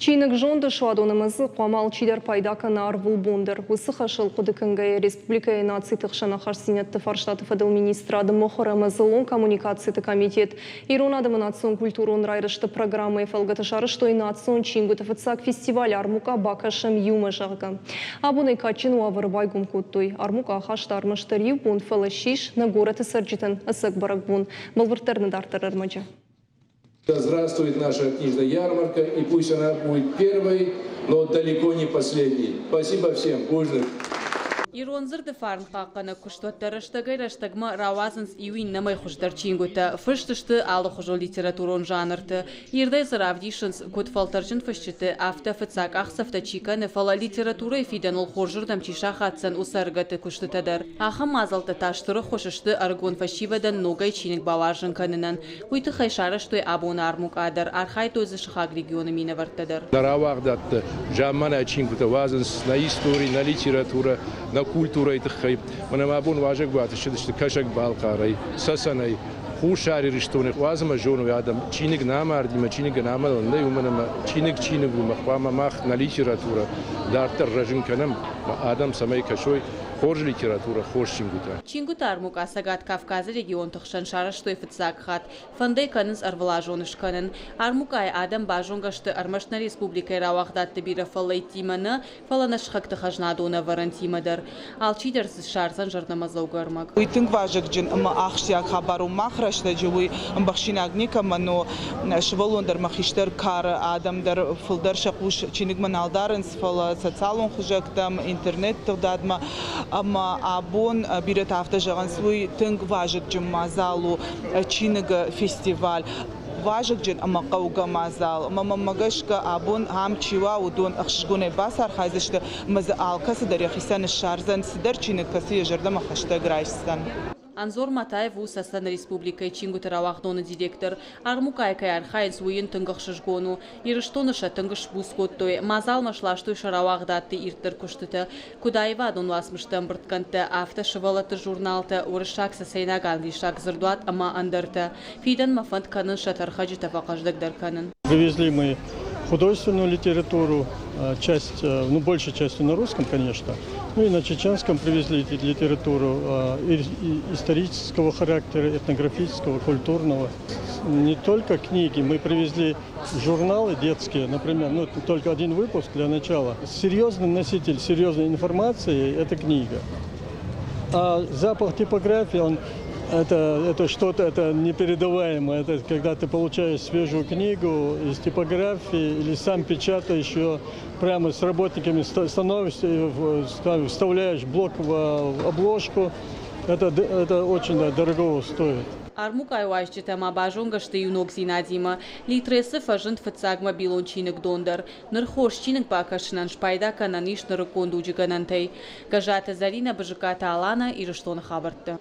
Чиныг зонды суадон ӕмӕ дзы хъуамӕ алчидӕр пайда кӕна ӕрвылбон дӕр. Уыцы хӕсыл хъуыды кӕнгӕйӕ республикӕйы нациты хсӕн ахастдзинӕдты фарстаты фӕдыл министрады мыхуыр ӕмӕ дзыллон коммуникациты комитет ирон адӕмы национ-культурон райрӕзты программӕйы фӕлгӕты сарӕзтой национ чингуыты фыццаг фестиваль армукъа «Бакӕсӕм иумӕ», зӕгъгӕ. Абон ӕй кадджын уавӕры байгом кодтой. Армукъа ахаста ӕрмӕстдӕр иу бон, фӕлӕ ссис нӕ горӕты цӕрджытӕн ӕцӕг бӕрӕгбон. Бӕлвырддӕр нӕ дарддӕр ӕрмӕджы. Да здравствует наша книжная ярмарка, и пусть она будет первой, но далеко не последней. Спасибо всем. Бузныг. Ирон дзырды фарн хъахъхъӕнӕг куыстуӕттӕ рӕстӕгӕй-рӕстӕгмӕ рауадзынц иу иннӕмӕй хуыздӕр чингуытӕ. Фыст сты алыхуызон литературон жанрты. Ирдӕй дзы равдисынц, куыд фӕлтӕрджын фысджыты, афтӕ фыццаг къахдзӕфтӕ чи кӕны, фӕлӕ литературӕйы фидӕныл хорзырдӕм чи сахаддзӕн, уыцы ӕрыгӕтты куыстытӕ дӕр. Ахӕм мадзӕлттӕ та стыр ӕххуыс сты ӕрыгон фӕсивӕдӕн ногӕй чиныг бауарзын кӕнынӕн. Уый тыххӕй сарӕзтой абоны армукъа дӕр, архайдтой дзы сыхаг регионы минӕвӕрттӕ дӕр. Нӕ рауагъдадты замманай чингуытӕ уадзынц нӕ истори, нӕ литературӕ, нӕ культурӕйы тыххӕй. Мӕнӕ мӕ абон уазӕгуаты ссыдысты Кӕсӕг-Балхъарӕй, Цӕцӕнӕй, Хуссар Ирыстонӕй. Уадз ӕмӕ зоной адӕм, чиныг нӕ амарди ӕмӕ чиныгӕн амӕлӕн нӕй, уымӕн ӕмӕ чиныг чиныг у, ӕмӕ хъуамӕ мах нӕ литературӕ дарддӕр рӕзын кӕнӕм, адӕм цӕмӕй кӕсой хорз литературӕ, хорз чингуытӕ. Чингуыты армукъа Цӕгат Кавказы регионты хсӕн сарӕзтой фыццаг хатт. Фӕнд ӕй кӕнынц ӕрвылазон скӕнын. Армукъайы адӕм базонгӕ сты ӕрмӕст нӕ республикӕйы рауагъдадты бирӕ фӕллӕйттимӕ нӕ, фӕлӕ нӕ сыхӕгты хӕзнадоны ӕвӕрӕнтимӕ дӕр. Алчидӕр дзы ссардзӕн зӕрдӕмӕдзӕугӕ ӕрмӕг. Уый тынг вазыгджын ӕмӕ ахсджиаг хабар у мах рӕстӕджы, уый ӕмбӕхсинаг никӕмӕн у. Сывӕллон дӕр ӕмӕ хистӕр кары адӕм дӕр фылдӕр сӕ хъус чиныгмӕ нал дарынц, фӕлӕ социалон хуызӕгтӕм, интернет-тыгъдадмӕ. Ӕмӕ абон бирӕтӕ афтӕ зӕгъынц, уый тынг вазыгджын мадзал у, чиныгы фестиваль. Вазыгджын ӕмӕ хъӕугӕ мадзал. Ӕмӕ мӕнмӕ гӕсгӕ, абон ам чи уа, уыдон ӕхсызгонӕй бацархайдзысты ӕмӕ дзы алкӕцы дӕр йӕхицӕн ссардзӕн цыдӕр чиныг, кӕцы йӕ зӕрдӕмӕ хӕстӕг райсдзӕн. Анзор Матаев у Цӕцӕны республикӕйы чингуыты рауагъдоны директор. Армукъайы кӕй архайынц, уый йын тынг ӕхсызгон у. Ирыстоны сӕ тынг сбуц кодтой. Мадзалмӕ сластой сӕ рауагъдадты ирддӕр куыстытӕ. Куыд аивадон уацмысты ӕмбырдгӕндтӕ, афтӕ сывӕллӕтты журналтӕ, уырыссаг, цӕцӕйнаг, англисаг дзырдуат ӕмӕ ӕндӕртӕ. Фидӕнмӕ фӕнд кӕнын сӕ тӕрхӕджытӕ фӕхъӕздыгдӕр кӕнын. Привезли мы художественную литературу, часть, ну, большей частью на русском, конечно, ну и на чеченском привезли литературу исторического характера, этнографического, культурного. Не только книги, мы привезли журналы детские, например, ну, только один выпуск для начала. Серьезный носитель серьезной информации – это книга. А запах типографии, он это что-то, это непередаваемое. Это когда ты получаешь свежую книгу из типографии или сам печатаешь ее прямо с работниками, становишься, вставляешь блок в обложку. Это очень, да, дорогого стоит. Армукъайы уазджытӕ ма базонгӕ сты иу ногдзинадимӕ. Литресы фӕзынд фыццаг мобилон чиныгдон дӕр. Ныр хорз чиныг бакӕсынӕн спайда кӕнӕн ис нырыккон дуджы гӕнӕнтӕй. Гӕззаты Зӕринӕ, Бызыккаты Алана, Ирыстоны хабӕрттӕ.